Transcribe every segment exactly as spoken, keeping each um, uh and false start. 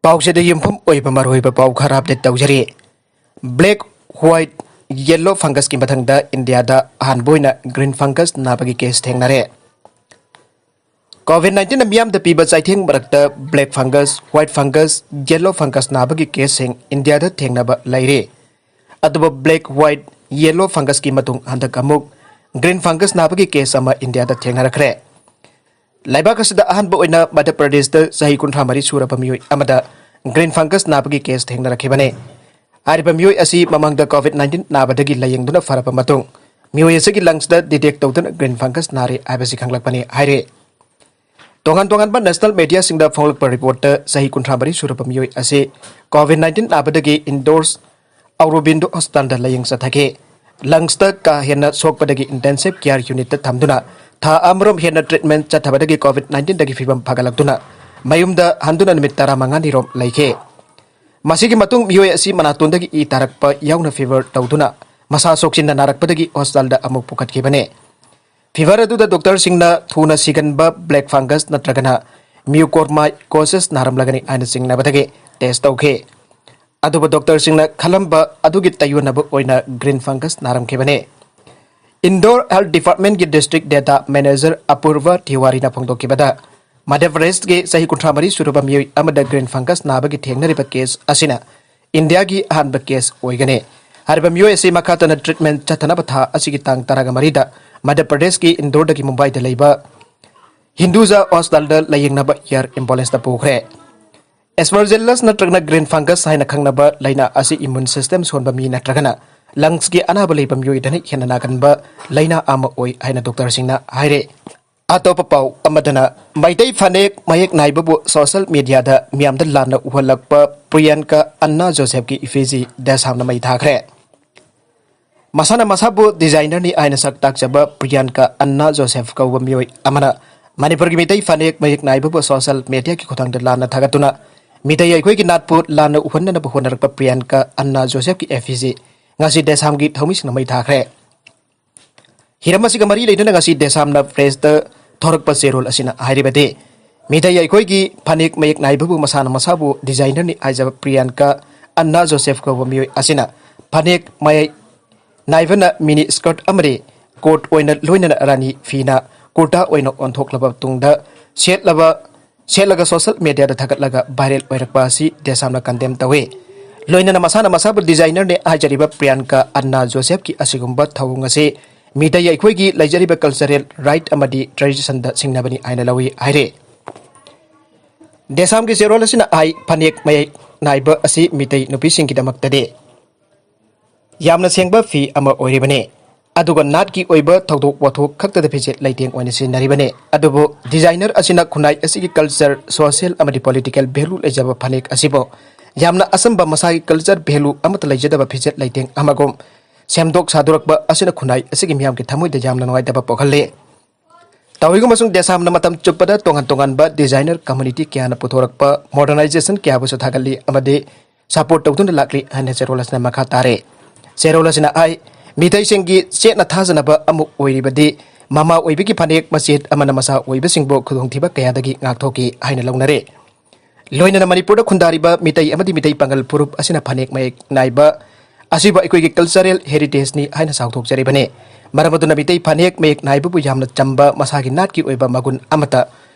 ꯄꯥꯎꯁꯤꯗ ꯌꯨꯝꯐꯝ ꯑꯣꯏꯕ ꯃꯔꯨꯑꯣꯏꯕ ꯄꯥꯎ ꯈꯔ ꯑꯞꯗꯦꯠ ꯇꯧꯖꯔꯤ꯫ Black, white, yellow fungus ꯀꯤ ꯃꯊꯪꯗ ꯏꯟꯗꯤꯌꯥꯗ ꯑꯍꯥꯟꯕ ꯑꯣꯏꯅ green fungus ꯅꯥꯕꯒꯤ ꯀꯦꯁ ꯊꯦꯡꯅꯔꯦ꯫ COVID nineteen ꯅ ꯃꯤꯌꯥꯝꯗ ꯄꯤꯕ ꯆꯩꯊꯦꯡ ꯃꯔꯛꯇ black fungus, white fungus, yellow fungus ꯅꯥꯕꯒꯤ ꯀꯦꯁꯁꯤꯡ ꯏꯟꯗꯤꯌꯥꯗ ꯊꯦꯡꯅꯕ ꯂꯩꯔꯦ꯫ ꯑꯗꯨꯕꯨ black, white, yellow fungus ꯀꯤ ꯃꯇꯨꯡ ꯍꯟꯗꯛ ꯑꯃꯨꯛ green fungus ꯅꯥꯕꯒꯤ ꯀꯦꯁ ꯑꯃ ꯏꯟꯗꯤꯌꯥꯗ ꯊꯦꯡꯅꯔꯛꯈ꯭ꯔꯦ꯫ ꯂꯩꯕꯥꯛ ꯑꯁꯤꯗ ꯑꯍꯥꯟꯕ ꯑꯣꯏꯅ ꯃꯙ꯭ꯌ ꯄ꯭ꯔꯗꯦꯁꯇ ꯆꯍꯤ ꯀꯨꯟꯊ꯭ꯔꯥ ꯃꯔꯤ ꯁꯨꯔꯕ ꯃꯤꯑꯣꯏ ꯑꯃꯗ green fungus ꯅꯥꯕꯒꯤ ꯀꯦꯁ ꯊꯦꯡꯅꯔꯛꯈꯤꯕꯅꯤ꯫ ꯍꯥꯏꯔꯤꯕ ꯃꯤꯑꯣꯏ ꯑꯁꯤ ꯃꯃꯥꯡꯗ COVID nineteen ꯅꯥꯕꯗꯒꯤ ꯂꯥꯌꯦꯡꯗꯨꯅ ꯐꯔꯕ ꯃꯇꯨꯡ, ꯃꯤꯑꯣꯏ ꯑꯁꯤꯒꯤ lungs ꯇ detect ꯇꯧꯗꯨꯅ green fungus ꯅꯥꯔꯦ ꯍꯥꯏꯕꯁꯤ ꯈꯪꯂꯛꯄꯅꯤ ꯍꯥꯏꯔꯦ꯫ ꯇꯣꯉꯥꯟ ꯇꯣꯉꯥꯟꯕ national media ꯁꯤꯡꯗ ꯐꯣꯡꯂꯛꯄ report ꯇ ꯆꯍꯤ ꯀꯨꯟꯊ꯭ꯔꯥ ꯃꯔꯤ ꯁꯨꯔꯕ ꯃꯤꯑꯣꯏ ꯑꯁꯤ COVID nineteen ꯅꯥꯕꯗꯒꯤ Indore Aurobindo Hospital ꯗ ꯂꯥꯌꯦꯡ ꯆꯠꯊꯈꯤ꯫ Lungs ꯇ ꯀꯥ ꯍꯦꯟꯅ ꯁꯣꯛꯄꯗꯒꯤ intensive care unit ꯇ ꯊꯝꯗꯨꯅ ꯊꯥ ꯑꯃꯔꯣꯝ ꯍꯦꯟꯅ treatment ꯆꯠꯊꯕꯗꯒꯤ COVID nineteen ꯗꯒꯤ ꯐꯤꯕꯝ ꯐꯒꯠꯂꯛꯇꯨꯅ ꯃꯌꯨꯝꯗ ꯍꯟꯗꯨꯅ ꯅꯨꯃꯤꯠ ꯇꯔꯥꯃꯉꯥꯅꯤ ꯔꯣꯝ ꯂꯩꯈꯤ꯫ ꯃꯁꯤꯒꯤ ꯃꯇꯨꯡ ꯃꯤꯑꯣꯏ ꯑꯁꯤ ꯃꯅꯥꯇꯣꯟꯗꯒꯤ ꯏ ꯇꯥꯔꯛꯄ ꯌꯥꯎꯅ fever ꯇꯧꯗꯨꯅ ꯃꯁꯥ ꯁꯣꯛꯆꯤꯟꯅ ꯅꯥꯔꯛꯄꯗꯒꯤ hospital ꯗ ꯑꯃꯨꯛ ꯄꯨꯈꯠꯈꯤꯕꯅꯤ꯫ Fever ꯑꯗꯨꯗ doctor ꯁꯤꯡꯅ ꯊꯨꯅ ꯁꯤꯒꯟꯕ black fungus ꯅꯠꯇ꯭ꯔꯒꯅ mucormycosis ꯅꯥꯔꯝꯂꯒꯅꯤ ꯍꯥꯏꯅ ꯆꯤꯡꯅꯕꯗꯒꯤ test ꯇꯧꯈꯤ꯫ ꯑꯗꯨꯕꯨ doctor ꯁꯤꯡꯅ ꯈꯜꯂꯝꯕ ꯑꯗꯨꯒꯤ ꯇꯥꯏꯌꯣꯟꯅꯕ ꯑꯣꯏꯅ green fungus ꯅꯥꯔꯝꯈꯤꯕꯅꯤ꯫ Indore Health Department ꯀꯤ district data manager Apurva Tiwari ꯅ ꯐꯣꯡꯗꯣꯛꯈꯤꯕꯗ, ꯃꯙ꯭ꯌ ꯄ꯭ꯔꯗꯦꯁꯀꯤ ꯆꯍꯤ ꯀꯨꯟꯊ꯭ꯔꯥ ꯃꯔꯤ ꯁꯨꯔꯕ ꯃꯤꯑꯣꯏ ꯑꯃꯗ green fungus ꯅꯥꯕꯒꯤ ꯊꯦꯡꯅꯔꯤꯕ ꯀꯦꯁ ꯑꯁꯤꯅ ꯏꯟꯗꯤꯌꯥꯒꯤ ꯑꯍꯥꯟꯕ ꯀꯦꯁ ꯑꯣꯏꯒꯅꯤ꯫ ꯍꯥꯏꯔꯤꯕ ꯃꯤꯑꯣꯏ ꯑꯁꯤ ꯃꯈꯥ ꯇꯥꯅ treatment ꯆꯠꯊꯅꯕ ꯊꯥ ꯑꯁꯤꯒꯤ ꯇꯥꯡ ꯇꯔꯥꯃꯔꯤꯗ ꯃꯙ꯭ꯌ ꯄ꯭ꯔꯗꯦꯁꯀꯤ ꯏꯟꯗꯣꯔꯗꯒꯤ ꯃꯨꯝꯕꯥꯏꯗ ꯂꯩꯕ ꯍꯤꯟꯗꯨꯖꯥ hospital ꯗ ꯂꯥꯌꯦꯡꯅꯕ air ambulance ꯇ ꯄꯨꯈ꯭ꯔꯦ꯫ Aspergillus ꯅꯠꯇ꯭ꯔꯒꯅ green fungus ꯍꯥꯏꯅ ꯈꯪꯅꯕ ꯂꯥꯏꯅꯥ ꯑꯁꯤ immune system ꯁꯣꯟꯕ ꯃꯤ ꯅꯠꯇ꯭ꯔꯒꯅ lungs ꯀꯤ ꯑꯅꯥꯕ ꯂꯩꯕ ꯃꯤꯑꯣꯏꯗꯅ ꯍꯦꯟꯅ ꯅꯥꯒꯟꯕ ꯂꯥꯏꯅꯥ ꯑꯃ ꯑꯣꯏ ꯍꯥꯏꯅ doctor ꯁꯤꯡꯅ ꯍꯥꯏꯔꯦ꯫ ꯑꯇꯣꯞꯄ ꯄꯥꯎ ꯑꯃꯗꯅ, ꯃꯩꯇꯩ ꯐꯅꯦꯛ ꯃꯌꯦꯛ ꯅꯥꯏꯕꯕꯨ social media ꯗ ꯃꯤꯌꯥꯝꯗ ꯂꯥꯟꯅ ꯎꯍꯜꯂꯛꯄ ꯄ꯭ꯔꯤꯌꯥꯟꯀꯥ ꯑꯟꯅꯥ ꯖꯣꯁꯦꯐꯀꯤ effigy ꯗꯦꯁꯥꯝꯅ ꯃꯩ ꯊꯥꯈ꯭ꯔꯦ꯫ ꯃꯁꯥꯅ ꯃꯁꯥꯕꯨ designer ꯅꯤ ꯍꯥꯏꯅ ꯁꯛ ꯇꯥꯛꯆꯕ ꯄ꯭ꯔꯤꯌꯥꯟꯀꯥ ꯑꯟꯅꯥ ꯖꯣꯁꯦꯐ ꯀꯧꯕ ꯃꯤꯑꯣꯏ ꯑꯃꯅ ꯃꯅꯤꯄꯨꯔꯒꯤ ꯃꯤꯇꯩ ꯐꯅꯦꯛ ꯃꯌꯦꯛ ꯅꯥꯏꯕꯕꯨ social media ꯒꯤ ꯈꯨꯠꯊꯥꯡꯗ ꯂꯥꯟꯅ ꯊꯥꯒꯠꯇꯨꯅ ꯃꯤꯇꯩ ꯑꯩꯈꯣꯏꯒꯤ ꯅꯥꯠꯄꯨ ꯂꯥꯟꯅ ꯎꯍꯟꯅꯅꯕ ꯍꯣꯠꯅꯔꯛꯄ ꯄ꯭ꯔꯤꯌꯥꯟꯀꯥ ꯑꯟꯅꯥ ꯖꯣꯁꯦꯐꯀꯤ effigy ꯉꯁꯤ ꯗꯦꯁꯥꯝꯒꯤ ꯊꯧꯃꯤꯁꯤꯡꯅ ꯃꯩ ꯊꯥꯈ꯭ꯔꯦ꯫ ꯍꯤꯔꯝ ꯑꯁꯤꯒ ꯃꯔꯤ ꯂꯩꯅꯅ ꯉꯁꯤ ꯗꯦꯁꯥꯝꯅ press ꯇ ꯊꯣꯔꯛꯄ ꯆꯦꯔꯣꯜ ꯑꯁꯤꯅ ꯍꯥꯏꯔꯤꯕꯗꯤ, ꯃꯤꯇꯩ ꯑꯩꯈꯣꯏꯒꯤ ꯐꯅꯦꯛ ꯃꯌꯦꯛ ꯅꯥꯏꯕꯕꯨ ꯃꯁꯥꯅ ꯃꯁꯥꯕꯨ ꯗꯤꯖꯥꯏꯅꯔꯅꯤ ꯍꯥꯏꯖꯕ ꯄ꯭ꯔꯤꯌꯥꯟꯀꯥ ꯑꯟꯅꯥ ꯖꯣꯁꯦꯐ ꯀꯧꯕ ꯃꯤꯑꯣꯏ ꯑꯁꯤꯅ ꯐꯅꯦꯛ ꯃꯌꯦꯛ ꯅꯥꯏꯕꯅ ꯃꯤꯅꯤ ꯁ꯭ꯀꯔꯠ ꯑꯃꯗꯤ ꯀꯣꯠ ꯑꯣꯏꯅ ꯂꯣꯏꯅꯅ ꯔꯥꯅꯤ ꯐꯤꯅ ꯀꯨꯔꯇꯥ ꯑꯣꯏꯅ ꯑꯣꯟꯊꯣꯛꯂꯕ ꯇꯨꯡꯗ ꯁꯦꯠꯂꯕ, ꯁꯦꯠꯂꯒ ꯁꯣꯁꯦꯜ ꯃꯦꯗꯤꯌꯥꯗ ꯊꯥꯒꯠꯂꯒ ꯚꯥꯏꯔꯦꯜ ꯑꯣꯏꯔꯛꯄ ꯑꯁꯤ ꯗꯦꯁꯥꯝꯅ ꯀꯟꯗꯦꯝ ꯇꯧꯏ꯫ ꯂꯣꯏꯅꯅ ꯃꯁꯥꯅ ꯃꯁꯥꯕꯨ ꯗꯤꯖꯥꯏꯅꯔꯅꯤ ꯍꯥꯏꯖꯔꯤꯕ ꯄ꯭ꯔꯤꯌꯥꯟꯀꯥ ꯑꯟꯅꯥ ꯖꯣꯁꯦꯐꯀꯤ ꯑꯁꯤꯒꯨꯝꯕ ꯊꯧꯑꯣꯡ ꯑꯁꯤ ꯃꯤꯇꯩ ꯑꯩꯈꯣꯏꯒꯤ ꯂꯩꯖꯔꯤꯕ ꯀꯜꯆꯔꯦꯜ ꯔꯥꯏꯠ ꯑꯃꯗꯤ ꯇ꯭ꯔꯦꯗꯤꯁꯟꯗ ꯁꯤꯡꯅꯕꯅꯤ ꯍꯥꯏꯅ ꯂꯧꯏ ꯍꯥꯏꯔꯦ꯫ ꯗꯦꯁꯥꯝꯒꯤ ꯆꯦꯔꯣꯜ ꯑꯁꯤꯅ ꯍꯥꯏ, ꯐꯅꯦꯛ ꯃꯌꯦꯛ ꯅꯥꯏꯕ ꯑꯁꯤ ꯃꯤꯇꯩ ꯅꯨꯄꯤꯁꯤꯡꯒꯤꯗꯃꯛꯇꯗꯤ ꯌꯥꯝꯅ ꯁꯦꯡꯕ ꯐꯤ ꯑꯃ ꯑꯣꯏꯔꯤꯕꯅꯤ꯫ ꯑꯗꯨꯒ ꯅꯥꯠꯀꯤ ꯑꯣꯏꯕ ꯊꯧꯗꯣꯛ ꯋꯥꯊꯣꯛ ꯈꯛꯇꯗ ꯐꯤꯖꯦꯠ ꯂꯩꯇꯦꯡ ꯑꯣꯏꯅ ꯁꯤꯖꯤꯟꯅꯔꯤꯕꯅꯤ꯫ ꯑꯗꯨꯕꯨ ꯗꯤꯖꯥꯏꯅꯔ ꯑꯁꯤꯅ ꯈꯨꯟꯅꯥꯏ ꯑꯁꯤꯒꯤ ꯀꯜꯆꯔ, ꯁꯣꯁꯤꯌꯦꯜ ꯑꯃꯗꯤ ꯄꯣꯂꯤꯇꯤꯀꯦꯜ ꯚꯦꯂꯨ ꯂꯩꯖꯕ ꯐꯅꯦꯛ ꯑꯁꯤꯕꯨ ꯌꯥꯝꯅ ꯑꯆꯝꯕ ꯃꯁꯥꯒꯤ ꯀꯜꯆꯔ ꯚꯦꯂꯨ ꯑꯃꯠꯇ ꯂꯩꯖꯗꯕ ꯐꯤꯖꯦꯠ ꯂꯩꯇꯦꯡ ꯑꯃꯒꯨꯝ ꯁꯦꯝꯗꯣꯛ ꯁꯥꯗꯣꯔꯛꯄ ꯑꯁꯤꯅ ꯈꯨꯟꯅꯥꯏ ꯑꯁꯤꯒꯤ ꯃꯤꯌꯥꯝꯒꯤ ꯊꯃꯣꯏꯗ ꯌꯥꯝꯅ ꯅꯨꯡꯉꯥꯏꯇꯕ ꯄꯣꯛꯍꯜꯂꯤ꯫ ꯇꯧꯏꯒꯨꯝꯕꯁꯨꯡ ꯗꯦꯁꯥꯝꯅ ꯃꯇꯝ ꯆꯨꯞꯄꯗ ꯇꯣꯉꯥꯟ ꯇꯣꯉꯥꯟꯕ ꯗꯤꯖꯥꯏꯅꯔ ꯀꯝꯃꯨꯅꯤꯇꯤ ꯀꯌꯥꯅ ꯄꯨꯊꯣꯔꯛꯄ ꯃꯣꯗꯔꯅꯥꯏꯖꯦꯁꯟ ꯀꯌꯥꯕꯨꯁꯨ ꯊꯥꯒꯠꯂꯤ ꯑꯃꯗꯤ ꯁꯄꯣꯔꯠ ꯇꯧꯗꯨꯅ ꯂꯥꯛꯂꯤ ꯍꯥꯏꯅ ꯆꯦꯔꯣꯜ ꯑꯁꯤꯅ ꯃꯈꯥ ꯇꯥꯔꯦ꯫ ꯆꯦꯔꯣꯜ ꯑꯁꯤꯅ ꯍꯥꯏ, ꯃꯤꯇꯩꯁꯤꯡꯒꯤ ꯆꯦꯠꯅ ꯊꯥꯖꯅꯕ ꯑꯃ ꯑꯣꯏꯔꯤꯕꯗꯤ ꯃꯃꯥ ꯑꯣꯏꯕꯒꯤ ꯐꯅꯦꯛ ꯃꯆꯦꯠ ꯑꯃꯅ ꯃꯆꯥ ꯑꯣꯏꯕꯁꯤꯡꯕꯨ ꯈꯨꯗꯣꯡꯊꯤꯕ ꯀꯌꯥꯗꯒꯤ ꯉꯥꯛꯊꯣꯛꯏ ꯍꯥꯏꯅ ꯂꯧꯅꯔꯦ꯫ ꯂꯣꯏꯅꯅ ꯃꯅꯤꯄꯨꯔꯗ ꯈꯨꯟꯗꯥꯔꯤꯕ ꯃꯤꯇꯩ ꯑꯃꯗꯤ ꯃꯤꯇꯩ ꯄꯥꯉꯜ ꯐꯨꯔꯨꯞ ꯑꯁꯤꯅ ꯐꯅꯦꯛ ꯃꯌꯦꯛ ꯅꯥꯏꯕ ꯑꯁꯤꯕꯨ ꯑꯩꯈꯣꯏꯒꯤ ꯀꯜꯆꯔꯦꯜ ꯍꯦꯔꯤꯇꯦꯖꯅꯤ ꯍꯥꯏꯅ ꯆꯥꯎꯊꯣꯛꯆꯔꯤꯕꯅꯤ꯫ ꯃꯔꯝ ꯑꯗꯨꯅ ꯃꯤꯇꯩ ꯐꯅꯦꯛ ꯃꯌꯦꯛ ꯅꯥꯏꯕꯕꯨ ꯌꯥꯝꯅ ꯆꯝꯕ, ꯃꯁꯥꯒꯤ ꯅꯥꯠꯀꯤ ꯑꯣꯏꯕ ꯃꯒꯨꯟ ꯑꯃꯠꯇ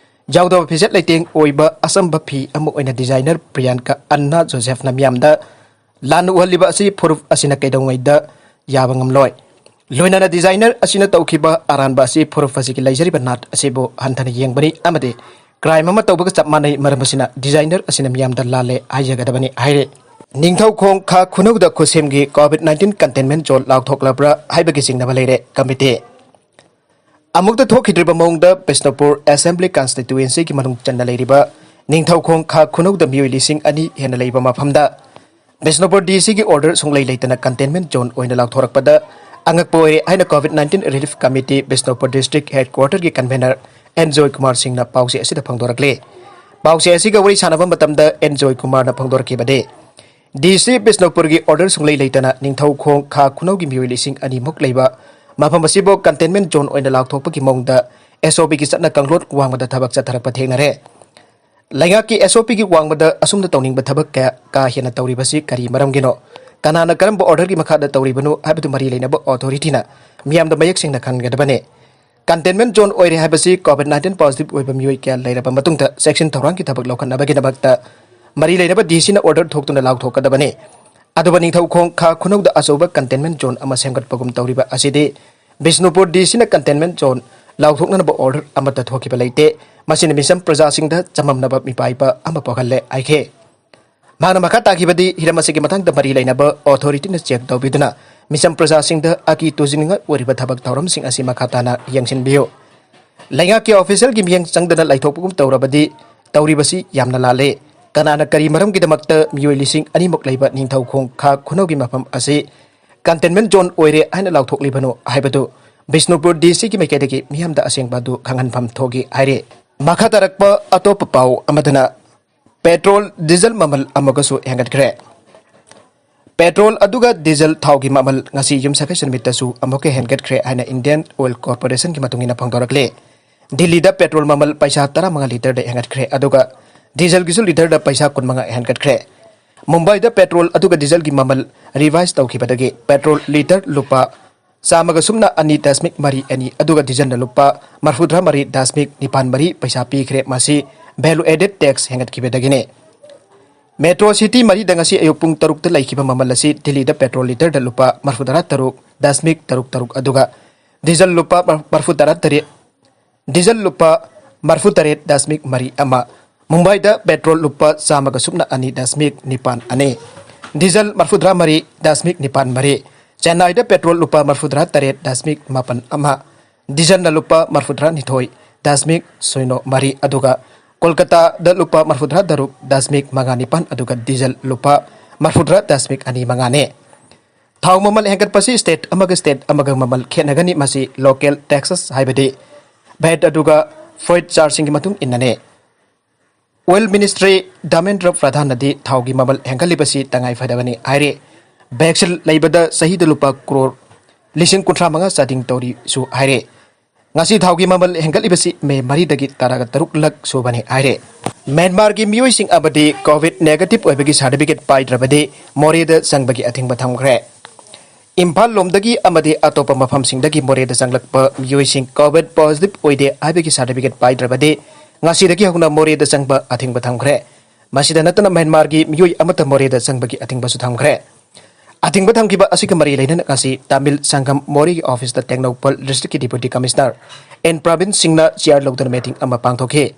ꯌꯥꯎꯗꯕ ꯐꯤꯖꯦꯠ ꯂꯩꯇꯦꯡ ꯑꯣꯏꯕ ꯑꯆꯝꯕ ꯐꯤ ꯑꯃ ꯑꯣꯏꯅ ꯗꯤꯖꯥꯏꯅꯔ ꯄ꯭ꯔꯤꯌꯥꯟꯀꯥ ꯑꯟꯅꯥ ꯖꯣꯁꯦꯐꯅ ꯃꯤꯌꯥꯝꯗ ꯂꯥꯟꯅ ꯎꯍꯜꯂꯤꯕ ꯑꯁꯤ ꯐꯨꯔꯨꯞ ꯑꯁꯤꯅ ꯀꯩꯗꯧꯉꯩꯗ ꯌꯥꯕ ꯉꯝꯂꯣꯏ꯫ ꯂꯣꯏꯅꯅ ꯗꯤꯖꯥꯏꯅꯔ ꯑꯁꯤꯅ ꯇꯧꯈꯤꯕ ꯑꯔꯥꯟꯕ ꯑꯁꯤ ꯐꯨꯔꯨꯞ ꯑꯁꯤꯒꯤ ꯂꯩꯖꯔꯤꯕ ꯅꯥꯠ ꯑꯁꯤꯕꯨ ꯍꯟꯊꯅ ꯌꯦꯡꯕꯅꯤ ꯑꯃꯗꯤ ꯀ꯭ꯔꯥꯏꯝ ꯑꯃ ꯇꯧꯕꯒ ꯆꯞ ꯃꯥꯟꯅꯩ꯫ ꯃꯔꯝ ꯑꯁꯤꯅ ꯗꯤꯖꯥꯏꯅꯔ ꯑꯁꯤꯅ ꯃꯤꯌꯥꯝꯗ ꯂꯥꯜꯂꯦ ꯍꯥꯏꯖꯒꯗꯕꯅꯤ ꯍꯥꯏꯔꯦ꯫ ꯅꯤꯡꯊꯧꯈꯣꯡ ꯈꯥ ꯈꯨꯅꯧꯗ ꯈꯨꯠꯁꯦꯝꯒꯤ ꯀꯣꯚꯤꯗ ꯅꯥꯏꯟꯇꯤꯟ ꯀꯟꯇꯦꯟꯃꯦꯟ ꯖꯣꯟ ꯂꯥꯎꯊꯣꯛꯂꯕ꯭ꯔꯥ ꯍꯥꯏꯕꯒꯤ ꯆꯤꯡꯅꯕ ꯂꯩꯔꯦ꯫ ꯀꯃꯤꯇꯤ ꯑꯃꯨꯛꯇ ꯊꯣꯛꯈꯤꯗ꯭ꯔꯤꯕ ꯃꯑꯣꯡꯗ ꯕꯤꯁꯅꯨꯄꯨꯔ ꯑꯦꯁꯦꯝꯕ꯭ꯂꯤ ꯀꯟꯁꯇꯤꯇ꯭ꯌꯨꯑꯦꯟꯁꯤꯒꯤ ꯃꯅꯨꯡ ꯆꯟꯅ ꯂꯩꯔꯤꯕ ꯅꯤꯡꯊꯧꯈꯣꯡ ꯈꯥ ꯈꯨꯅꯧꯗ ꯃꯤꯑꯣꯏ ꯂꯤꯁꯤꯡ ꯑꯅꯤ ꯍꯦꯟꯅ ꯂꯩꯕ ꯃꯐꯝꯗ ꯕꯤꯁꯅꯨꯄꯨꯔ ꯗꯤ ꯁꯤꯒꯤ ꯑꯣꯔꯗꯔ ꯁꯨꯡꯂꯩ ꯂꯩꯇꯅ ꯀꯟꯇꯦꯟꯃꯦꯟ ꯖꯣꯟ ꯑꯣꯏꯅ ꯂꯥꯎꯊꯣꯔꯛꯄꯗ ꯑꯉꯛꯄ ꯑꯣꯏꯔꯦ ꯍꯥꯏꯅ Covid nineteen relief committee Bishnupur district ꯍꯦꯗꯀ꯭ꯋꯥꯇꯔꯒꯤ ꯀꯟꯚꯦꯅꯔ ꯑꯦꯟ ꯖꯣꯏ ꯀꯨꯃꯥꯔ ꯁꯤꯡꯅ ꯄꯥꯎꯆꯦ ꯑꯁꯤꯗ ꯐꯣꯡꯗꯣꯔꯛꯂꯤ꯫ ꯄꯥꯎꯆꯦ ꯑꯁꯤꯒ ꯋꯥꯔꯤ ꯁꯥꯟꯅꯕ ꯃꯇꯝꯗ ꯑꯦꯟ ꯖꯣꯏ ꯀꯨꯃꯥꯔꯅ ꯐꯣꯡꯗꯣꯔꯛꯈꯤꯕꯗꯤ, ꯗꯤ ꯁꯤ ꯕꯤꯁꯅꯨꯄꯨꯔꯒꯤ ꯑꯣꯔꯗꯔ ꯁꯨꯡꯂꯩ ꯂꯩꯇꯅ ꯅꯤꯡꯊꯧꯈꯣꯡ ꯈꯥ ꯈꯨꯅꯧꯒꯤ ꯃꯤꯑꯣꯏ ꯂꯤꯁꯤꯡ ꯑꯅꯤꯃꯨꯛ ꯂꯩꯕ ꯃꯐꯝ ꯑꯁꯤꯕꯨ ꯀꯟꯇꯦꯟꯃꯦꯟ ꯖꯣꯟ ꯑꯣꯏꯅ ꯂꯥꯎꯊꯣꯛꯄꯒꯤ ꯃꯑꯣꯡꯗ ꯑꯦꯁ ꯑꯣ ꯄꯤꯒꯤ ꯆꯠꯅ ꯀꯥꯡꯂꯣꯟ ꯋꯥꯡꯃꯗ ꯊꯕꯛ ꯆꯠꯊꯔꯛꯄ ꯊꯦꯡꯅꯔꯦ꯫ ꯂꯩꯉꯥꯛꯀꯤ ꯑꯦꯁ ꯑꯣ ꯄꯤꯒꯤ ꯋꯥꯡꯃꯗ ꯑꯁꯨꯝꯅ ꯇꯧꯅꯤꯡꯕ ꯊꯕꯛ ꯀꯌꯥ ꯀꯥ ꯍꯦꯟꯅ ꯇꯧꯔꯤꯕꯁꯤ ꯀꯔꯤ ꯃꯔꯝꯒꯤꯅꯣ? ꯀꯅꯥꯅ ꯀꯔꯝꯕ ꯑꯣꯔꯗꯔꯒꯤ ꯃꯈꯥꯗ ꯇꯧꯔꯤꯕꯅꯣ ꯍꯥꯏꯕꯗꯨ ꯃꯔꯤ ꯂꯩꯅꯕ ꯑꯣꯊꯣꯔꯤꯇꯤꯅ ꯃꯤꯌꯥꯝꯗ ꯃꯌꯦꯛ ꯁꯦꯡꯅ ꯈꯪꯍꯟꯒꯗꯕꯅꯤ꯫ ꯀꯟꯇꯦꯟꯃꯦꯟꯠ ꯖꯣꯟ ꯑꯣꯏꯔꯦ ꯍꯥꯏꯕꯁꯤ ꯀꯣꯚꯤꯗ ꯅꯥꯏꯟꯇꯤꯟ ꯄꯣꯖꯤꯇꯤꯚ ꯑꯣꯏꯕ ꯃꯤꯑꯣꯏ ꯀꯌꯥ ꯂꯩꯔꯕ ꯃꯇꯨꯡꯗ ꯆꯦꯛꯁꯤꯟ ꯊꯧꯔꯥꯡꯒꯤ ꯊꯕꯛ ꯂꯧꯈꯠꯅꯕꯒꯤꯗꯃꯛꯇ ꯃꯔꯤ ꯂꯩꯅꯕ ꯗꯤ ꯁꯤꯅ ꯑꯣꯔꯗꯔ ꯊꯣꯛꯇꯨꯅ ꯂꯥꯎꯊꯣꯛꯀꯗꯕꯅꯤ꯫ ꯑꯗꯨꯕꯨ ꯅꯤꯡꯊꯧꯈꯣꯡ ꯈꯥ ꯈꯨꯅꯧꯗ ꯑꯆꯧꯕ ꯀꯟꯇꯦꯟꯃꯦꯟꯠ ꯖꯣꯟ ꯑꯃ ꯁꯦꯝꯒꯠꯄꯒꯨꯝ ꯇꯧꯔꯤꯕ ꯑꯁꯤꯗꯤ ꯕꯤꯁꯅꯨꯄꯨꯔ ꯗꯤ ꯁꯤꯅ ꯀꯟꯇꯦꯟꯃꯦꯟꯠ ꯖꯣꯟ ꯂꯥꯎꯊꯣꯛꯅꯅꯕ ꯑꯣꯔꯗꯔ ꯑꯃꯠꯇ ꯊꯣꯛꯈꯤꯕ ꯂꯩꯇꯦ꯫ ꯃꯁꯤꯅ ꯃꯤꯆꯝ ꯄ꯭ꯔꯖꯥꯁꯤꯡꯗ ꯆꯃꯝꯅꯕ ꯃꯤꯄꯥꯏꯕ ꯑꯃ ꯄꯣꯛꯍꯜꯂꯦ ꯍꯥꯏꯈꯤ꯫ ꯃꯍꯥꯛꯅ ꯃꯈꯥ ꯇꯥꯈꯤꯕꯗꯤ, ꯍꯤꯔꯝ ꯑꯁꯤꯒꯤ ꯃꯇꯥꯡꯗ ꯃꯔꯤ ꯂꯩꯅꯕ ꯑꯣꯊꯣꯔꯤꯇꯤꯅ ꯆꯦꯛ ꯇꯧꯕꯤꯗꯨꯅ ꯃꯤꯆꯝ ꯄ꯭ꯔꯖꯥꯁꯤꯡꯗ ꯑꯀꯤ ꯇꯨꯖꯅꯤꯡꯉꯥꯏ ꯑꯣꯏꯔꯤꯕ ꯊꯕꯛ ꯊꯧꯔꯝꯁꯤꯡ ꯑꯁꯤ ꯃꯈꯥ ꯇꯥꯅ ꯌꯦꯡꯁꯤꯟꯕꯤꯌꯨ꯫ ꯂꯩꯉꯥꯛꯀꯤ ꯑꯣꯐꯤꯁꯤꯌꯦꯜꯒꯤ ꯃꯤꯠꯌꯦꯡ ꯆꯪꯗꯅ ꯂꯩꯊꯣꯛꯄꯒꯨꯝ ꯇꯧꯔꯕꯗꯤ ꯇꯧꯔꯤꯕꯁꯤ ꯌꯥꯝꯅ ꯂꯥꯜꯂꯦ꯫ ꯀꯅꯥꯅ ꯀꯔꯤ ꯃꯔꯝꯒꯤꯗꯃꯛꯇ ꯃꯤꯑꯣꯏ ꯂꯤꯁꯤꯡ ꯑꯅꯤꯃꯨꯛ ꯂꯩꯕ ꯅꯤꯡꯊꯧꯈꯣꯡ ꯈꯥ ꯈꯨꯅꯧꯒꯤ ꯃꯐꯝ ꯑꯁꯤ ꯀꯟꯇꯦꯟꯃꯦꯟꯠ ꯖꯣꯟ ꯑꯣꯏꯔꯦ ꯍꯥꯏꯅ ꯂꯥꯎꯊꯣꯛꯂꯤꯕꯅꯣ ꯍꯥꯏꯕꯗꯨ ꯕꯤꯁꯅꯨꯄꯨꯔ ꯗꯤ ꯁꯤꯒꯤ ꯃꯥꯏꯀꯩꯗꯒꯤ ꯃꯤꯌꯥꯝꯗ ꯑꯁꯦꯡꯕ ꯑꯗꯨ ꯈꯪꯍꯟꯐꯝ ꯊꯣꯛꯏ ꯍꯥꯏꯔꯤ꯫ ꯃꯈꯥ ꯇꯥꯔꯛꯄ ꯑꯇꯣꯞꯄ ꯄꯥꯎ ꯑꯃꯗꯅ ꯄꯦꯇ꯭ꯔꯣꯜ, ꯗꯤꯖꯜ ꯃꯃꯜ ꯑꯃꯨꯛꯀꯁꯨ ꯍꯦꯟꯒꯠꯈ꯭ꯔꯦ꯫ ꯄꯦꯇ꯭ꯔꯣꯜ ꯑꯗꯨꯒ ꯗꯤꯖꯜ ꯊꯥꯎꯒꯤ ꯃꯃꯜ ꯉꯁꯤ ꯌꯨꯝꯁꯀꯩꯁ ꯅꯨꯃꯤꯠꯇꯁꯨ ꯑꯃꯨꯛꯀ ꯍꯦꯟꯒꯠꯈ꯭ꯔꯦ ꯍꯥꯏꯅ ꯏꯟꯗꯤꯌꯟ ꯑꯣꯏꯜ ꯀꯣꯔꯄꯣꯔꯦꯁꯟꯒꯤ ꯃꯇꯨꯡ ꯏꯟꯅ ꯐꯣꯡꯗꯣꯔꯛꯂꯤ꯫ ꯗꯤꯜꯂꯤꯗ ꯄꯦꯇ꯭ꯔꯣꯜ ꯃꯃꯜ ꯄꯩꯁꯥ ꯇꯔꯥꯃꯉꯥ ꯂꯤꯇꯔꯗ ꯍꯦꯟꯒꯠꯈ꯭ꯔꯦ, ꯑꯗꯨꯒ ꯗꯤꯖꯜꯒꯤꯁꯨ ꯂꯤꯇꯔꯗ ꯄꯩꯁꯥ ꯀꯨꯟꯃꯉꯥ ꯍꯦꯟꯒꯠꯈ꯭ꯔꯦ꯫ ꯃꯨꯝꯕꯥꯏꯗ ꯄꯦꯇ꯭ꯔꯣꯜ ꯑꯗꯨꯒ ꯗꯤꯖꯜꯒꯤ ꯃꯃꯜ ꯔꯤꯚꯥꯏꯁ ꯇꯧꯈꯤꯕꯗꯒꯤ ꯄꯦꯇ꯭ꯔꯣꯜ ꯂꯤꯇꯔ ꯂꯨꯄꯥ ꯆꯥꯝꯃꯒ ꯁꯨꯞꯅ ꯑꯅꯤ ꯗꯁꯃꯤꯛ ꯃꯔꯤ ꯑꯅꯤ, ꯑꯗꯨꯒ ꯗꯤꯖꯜꯅ ꯂꯨꯄꯥ ꯃꯔꯐꯨꯇꯔꯥ ꯃꯔꯤ ꯗꯁꯃꯤꯛ ꯅꯤꯄꯥꯟ ꯃꯔꯤ ꯄꯩꯁꯥ ꯄꯤꯈ꯭ꯔꯦ꯫ ꯃꯁꯤ ꯚꯦꯂꯨ ꯑꯦꯗꯦꯗ ꯇꯦꯛꯁ ꯍꯦꯟꯒꯠꯈꯤꯕꯗꯒꯤꯅꯤ꯫ ꯃꯦꯇ꯭ꯔꯣ ꯁꯤꯇꯤ ꯃꯔꯤꯗ ꯉꯁꯤ ꯑꯌꯨꯛ ꯄꯨꯡ ꯇꯔꯨꯛꯇ ꯂꯩꯈꯤꯕ ꯃꯃꯜ ꯑꯁꯤ ꯗꯤꯜꯂꯤꯗ ꯄꯦꯇ꯭ꯔꯣꯜ ꯂꯤꯇꯔꯗ ꯂꯨꯄꯥ ꯃꯔꯐꯨꯇꯔꯥ ꯇꯔꯨꯛ ꯗꯁꯃꯤꯛ ꯇꯔꯨꯛ ꯇꯔꯨꯛ, ꯑꯗꯨꯒ ꯗꯤꯖꯜ ꯂꯨꯄꯥ ꯃꯔꯐꯨꯇꯔꯥ ꯇꯔꯦꯠ, ꯗꯤꯖꯜ ꯂꯨꯄꯥ ꯃꯔꯐꯨꯇꯔꯦꯠ ꯗꯁꯃꯤꯛ ꯃꯔꯤ ꯑꯃ, ꯃꯨꯝꯕꯥꯏꯗ ꯄꯦꯇ꯭ꯔꯣꯜ ꯂꯨꯄꯥ ꯆꯥꯝꯃꯒ ꯁꯨꯞꯅ ꯑꯅꯤ ꯗꯁꯃꯤꯛ ꯅꯤꯄꯥꯟ ꯑꯅꯤ, ꯗꯤꯖꯜ ꯃꯔꯐꯨꯇꯔꯥ ꯃꯔꯤ ꯗꯁꯃꯤꯛ ꯅꯤꯄꯥꯟ ꯃꯔꯤ, ꯆꯦꯟꯅꯥꯏꯗ ꯄꯦꯇ꯭ꯔꯣꯜ ꯂꯨꯄꯥ ꯃꯔꯐꯨꯇꯔꯥ ꯇꯔꯦꯠ ꯗꯁꯃꯤꯛ ꯃꯥꯄꯟ ꯑꯃ, ꯗꯤꯖꯜꯅ ꯂꯨꯄꯥ ꯃꯔꯐꯨꯇꯔꯥ ꯅꯤꯊꯣꯏ ꯗꯁꯃꯤꯛ ꯁꯤꯅꯣ ꯃꯔꯤ, ꯑꯗꯨꯒ ꯀꯣꯜꯀꯇꯥꯗ ꯂꯨꯄꯥ ꯃꯔꯐꯨꯇꯔꯥ ꯇꯔꯨꯛ ꯗꯁꯃꯤꯛ ꯃꯉꯥ ꯅꯤꯄꯥꯟ, ꯑꯗꯨꯒ ꯗꯤꯖꯜ ꯂꯨꯄꯥ ꯃꯔꯐꯨꯇꯔꯥ ꯗꯁꯃꯤꯛ ꯑꯅꯤ ꯃꯉꯥꯅꯤ꯫ ꯊꯥꯎ ꯃꯃꯜ ꯍꯦꯟꯒꯠꯄꯁꯤ ꯁ꯭ꯇꯦꯠ ꯑꯃꯒ ꯁ꯭ꯇꯦꯠ ꯑꯃꯒ ꯃꯃꯜ ꯈꯦꯠꯅꯒꯅꯤ꯫ ꯃꯁꯤ ꯂꯣꯀꯦꯜ ꯇꯦꯛꯁꯦꯁ, ꯍꯥꯏꯕꯗꯤ ꯚꯦꯠ ꯑꯗꯨꯒ ꯐ꯭ꯌꯨꯑꯦꯜ ꯆꯥꯔꯖꯁꯤꯡꯒꯤ ꯃꯇꯨꯡ ꯏꯟꯅꯅꯤ꯫ ꯑꯣꯏꯜ ꯃꯤꯅꯤꯁꯇ꯭ꯔꯤ ꯙꯔꯃꯦꯟꯗ꯭ꯔ ꯄ꯭ꯔꯙꯥꯟꯅꯗꯤ ꯊꯥꯎꯒꯤ ꯃꯃꯜ ꯍꯦꯟꯒꯠꯂꯤꯕꯁꯤ ꯇꯉꯥꯏ ꯐꯗꯕꯅꯤ ꯍꯥꯏꯔꯤ꯫ ꯚꯦꯛꯁꯤꯜ ꯂꯩꯕꯗ ꯆꯍꯤꯗ ꯂꯨꯄꯥ ꯀ꯭ꯔꯣꯔ ꯂꯤꯁꯤꯡ ꯀꯨꯟꯊ꯭ꯔꯥ ꯃꯉꯥ ꯆꯥꯗꯤꯡ ꯇꯧꯔꯤꯁꯨ ꯍꯥꯏꯔꯤ꯫ ꯉꯁꯤ ꯊꯥꯎꯒꯤ ꯃꯃꯜ ꯍꯦꯟꯒꯠꯂꯤꯕꯁꯤ ꯃꯦ ꯃꯔꯤꯗꯒꯤ ꯇꯔꯥꯒ ꯇꯔꯨꯛ ꯂꯛ ꯁꯨꯕꯅꯤ ꯍꯥꯏꯔꯦ꯫ ꯃ꯭ꯌꯥꯟꯃꯥꯔꯒꯤ ꯃꯤꯑꯣꯏꯁꯤꯡ ꯑꯃꯗꯤ ꯀꯣꯚꯤꯗ ꯅꯦꯒꯦꯇꯤꯚ ꯑꯣꯏꯕꯒꯤ ꯁꯥꯔꯇꯤꯐꯤꯀꯦꯠ ꯄꯥꯏꯗ꯭ꯔꯕꯗꯤ ꯃꯣꯔꯦꯗ ꯆꯪꯕꯒꯤ ꯑꯊꯤꯡꯕ ꯊꯝꯈ꯭ꯔꯦ꯫ ꯏꯝꯐꯥꯜ ꯂꯣꯝꯗꯒꯤ ꯑꯃꯗꯤ ꯑꯇꯣꯞꯄ ꯃꯐꯝꯁꯤꯡꯗꯒꯤ ꯃꯣꯔꯦꯗ ꯆꯪꯂꯛꯄ ꯃꯤꯑꯣꯏꯁꯤꯡ ꯀꯣꯚꯤꯗ ꯄꯣꯖꯤꯇꯤꯚ ꯑꯣꯏꯗꯦ ꯍꯥꯏꯕꯒꯤ ꯁꯥꯔꯇꯤꯐꯤꯀꯦꯠ ꯄꯥꯏꯗ꯭ꯔꯕꯗꯤ ꯉꯁꯤꯗꯒꯤ ꯍꯧꯅ ꯃꯣꯔꯦꯗ ꯆꯪꯕ ꯑꯊꯤꯡꯕ ꯊꯝꯈ꯭ꯔꯦ꯫ ꯃꯁꯤꯗ ꯅꯠꯇꯅ ꯃ꯭ꯌꯥꯟꯃꯥꯔꯒꯤ ꯃꯤꯑꯣꯏ ꯑꯃꯠꯇ ꯃꯣꯔꯦꯗ ꯆꯪꯕꯒꯤ ꯑꯊꯤꯡꯕꯁꯨ ꯊꯝꯈ꯭ꯔꯦ꯫ ꯑꯊꯤꯡꯕ ꯊꯝꯈꯤꯕ ꯑꯁꯤꯒ ꯃꯔꯤ ꯂꯩꯅꯅ ꯉꯁꯤ ꯇꯥꯃꯤꯜ ꯁꯪꯒꯝ ꯃꯣꯔꯦꯒꯤ ꯑꯣꯐꯤꯁꯇ ꯇꯦꯡꯅꯧꯄꯜ ꯗꯤꯁꯇ꯭ꯔꯤꯛꯀꯤ ꯗꯤꯄ꯭ꯌꯨꯇꯤ ꯀꯃꯤꯁꯅꯔ ꯑꯦꯟ ꯄ꯭ꯔꯕꯤꯟ ꯁꯤꯡꯅ ꯆꯤꯌꯥꯔ ꯂꯧꯗꯨꯅ ꯃꯤꯇꯤꯡ ꯑꯃ ꯄꯥꯡꯊꯣꯛꯈꯤ꯫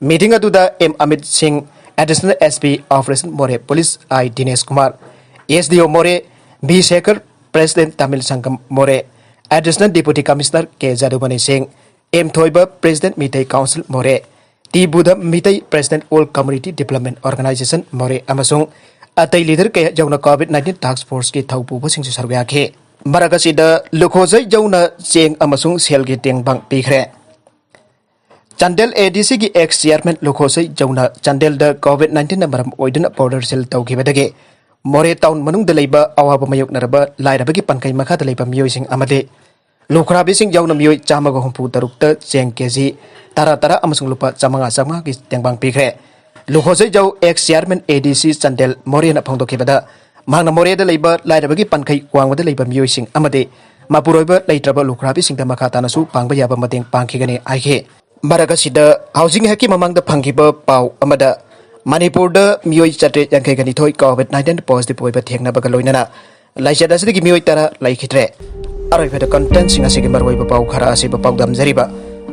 ꯃꯤꯇꯤꯡ ꯑꯗꯨꯗ M Amit Singh, additional S P operation Moreh, police I Dinesh Kumar, S D O Moreh, B Shekhar, president Tamil Sangam Moreh, additional deputy commissioner K Jadumani Singh, M Thoiba, president Meitei council Moreh, T Budha, Meitei president all community development organisation Moreh ꯑꯃꯁꯨꯡ ꯑꯇꯩ leader ꯀꯌꯥ ꯌꯥꯎꯅ COVID nineteen ꯇꯥꯁꯛ ꯐꯣꯔꯁꯀꯤ ꯊꯧꯄꯨꯕꯁꯤꯡꯁꯨ ꯁꯔꯨꯛ ꯌꯥꯈꯤ꯫ ꯃꯔꯛ ꯑꯁꯤꯗ ꯂꯨꯈꯣꯖꯩ ꯌꯥꯎꯅ ꯆꯦꯡ ꯑꯃꯁꯨꯡ ꯁꯦꯜꯒꯤ ꯇꯦꯡꯕꯥꯡ ꯄꯤꯈ꯭ꯔꯦ꯫ ꯆꯥꯟꯗꯦꯜ ꯑꯦ ꯗꯤ ꯁꯤꯒꯤ ꯑꯦꯛꯁ ꯆꯤꯌꯥꯔꯃꯦꯟ ꯂꯨꯈꯣꯖꯩ ꯌꯥꯎꯅ ꯆꯥꯟꯗꯦꯜꯗ ꯀꯣꯚꯤꯗ ꯅꯥꯏꯟꯇꯤꯟꯅ ꯃꯔꯝ ꯑꯣꯏꯗꯨꯅ ꯕꯣꯔꯗꯔ ꯁꯤꯜ ꯇꯧꯈꯤꯕꯗꯒꯤ ꯃꯣꯔꯦ ꯇꯥꯎꯟ ꯃꯅꯨꯡꯗ ꯂꯩꯕ ꯑꯋꯥꯕ ꯃꯥꯌꯣꯛꯅꯔꯕ ꯂꯥꯏꯔꯕꯒꯤ ꯄꯟꯈꯩ ꯃꯈꯥꯗ ꯂꯩꯕ ꯃꯤꯑꯣꯏꯁꯤꯡ ꯑꯃꯗꯤ ꯂꯨꯈ꯭ꯔꯥꯕꯤꯁꯤꯡ ꯌꯥꯎꯅ ꯃꯤꯑꯣꯏ ꯆꯥꯝꯃꯒ ꯍꯨꯝꯐꯨ ꯇꯔꯨꯛꯇ ꯆꯦꯡ ꯀꯦꯖꯤ ꯇꯔꯥ ꯇꯔꯥ ꯑꯃꯁꯨꯡ ꯂꯨꯄꯥ ꯆꯥꯝꯃꯉꯥ ꯆꯥꯝꯃꯉꯥꯒꯤ ꯇꯦꯡꯕꯥꯡ ꯄꯤꯈ꯭ꯔꯦ꯫ ꯂꯨꯈꯣꯖꯩ ꯌꯥꯎ ꯑꯦꯛꯁ ꯆꯤꯌꯥꯔꯃꯦꯟ ꯑꯦ ꯗꯤ ꯁꯤ ꯆꯥꯟꯗꯦꯜ ꯃꯣꯔꯦꯅ ꯐꯣꯡꯗꯣꯛꯈꯤꯕꯗ ꯃꯍꯥꯛꯅ ꯃꯣꯔꯦꯗ ꯂꯩꯕ ꯂꯥꯏꯔꯕꯒꯤ ꯄꯟꯈꯩ ꯋꯥꯡꯃꯗ ꯂꯩꯕ ꯃꯤꯑꯣꯏꯁꯤꯡ ꯑꯃꯗꯤ ꯃꯄꯨꯔꯣꯏꯕ ꯂꯩꯇ꯭ꯔꯕ ꯂꯨꯈ꯭ꯔꯥꯕꯤꯁꯤꯡꯗ ꯃꯈꯥ ꯇꯥꯅꯁꯨ ꯄꯥꯡꯕ ꯌꯥꯕ ꯃꯇꯦꯡ ꯄꯥꯡꯈꯤꯒꯅꯤ ꯍꯥꯏꯈꯤ꯫ ꯃꯔꯛ ꯑꯁꯤꯗ ꯍꯧꯖꯤꯛ ꯉꯥꯏꯍꯥꯛꯀꯤ ꯃꯃꯥꯡꯗ ꯐꯪꯈꯤꯕ ꯄꯥꯎ ꯑꯃꯗ ꯃꯅꯤꯄꯨꯔꯗ ꯃꯤꯑꯣꯏ ꯆꯥꯇ꯭ꯔꯦꯠ ꯌꯥꯡꯈꯩꯒ ꯅꯤꯊꯣꯏ ꯀꯣꯚꯤꯗ ꯅꯥꯏꯟꯇꯤꯟ ꯄꯣꯖꯤꯇꯤꯚ ꯑꯣꯏꯕ ꯊꯦꯡꯅꯕꯒ ꯂꯣꯏꯅꯅ ꯂꯥꯏꯆꯠ ꯑꯁꯤꯗꯒꯤ ꯃꯤꯑꯣꯏ ꯇꯔꯥ ꯂꯩꯈꯤꯗ꯭ꯔꯦ꯫ ꯑꯔꯣꯏꯕꯗ ꯀꯟꯇꯦꯟꯠꯁꯤꯡ ꯑꯁꯤꯒꯤ ꯃꯔꯨꯑꯣꯏꯕ ꯄꯥꯎ ꯈꯔ ꯑꯁꯤꯕꯨ ꯄꯥꯎꯗꯝꯖꯔꯤꯕ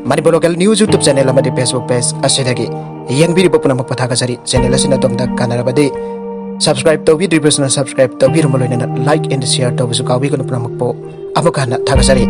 Manipur local news YouTube channel ꯑꯃꯗꯤ ꯐꯦꯁꯕꯨꯛ ꯄꯦꯖ ꯑꯁꯤꯗꯒꯤ ꯌꯦꯡꯕꯤꯔꯤꯕ ꯄꯨꯝꯅꯃꯛꯄꯨ ꯊꯥꯒꯠꯆꯔꯤ꯫ ꯆꯦꯅꯦꯜ ꯑꯁꯤꯅ ꯑꯗꯣꯝꯗ ꯀꯥꯟꯅꯔꯕꯗꯤ ꯁꯕꯁꯀ꯭ꯔꯥꯏꯕ ꯇꯧꯕꯤꯗ꯭ꯔꯤꯕꯁꯤꯅ ꯁꯕꯁꯀ꯭ꯔꯥꯏꯕ ꯇꯧꯕꯤꯔꯝꯕ ꯂꯣꯏꯅꯅ ꯂꯥꯏꯛ ꯑꯦꯟ ꯁꯤꯌꯥꯔ ꯇꯧꯕꯁꯨ ꯀꯥꯎꯕꯤꯒꯅꯨ꯫ ꯄꯨꯝꯅꯃꯛꯄꯨ ꯑꯃꯨꯛꯀ ꯍꯟꯅ ꯊꯥꯒꯠꯆꯔꯤ꯫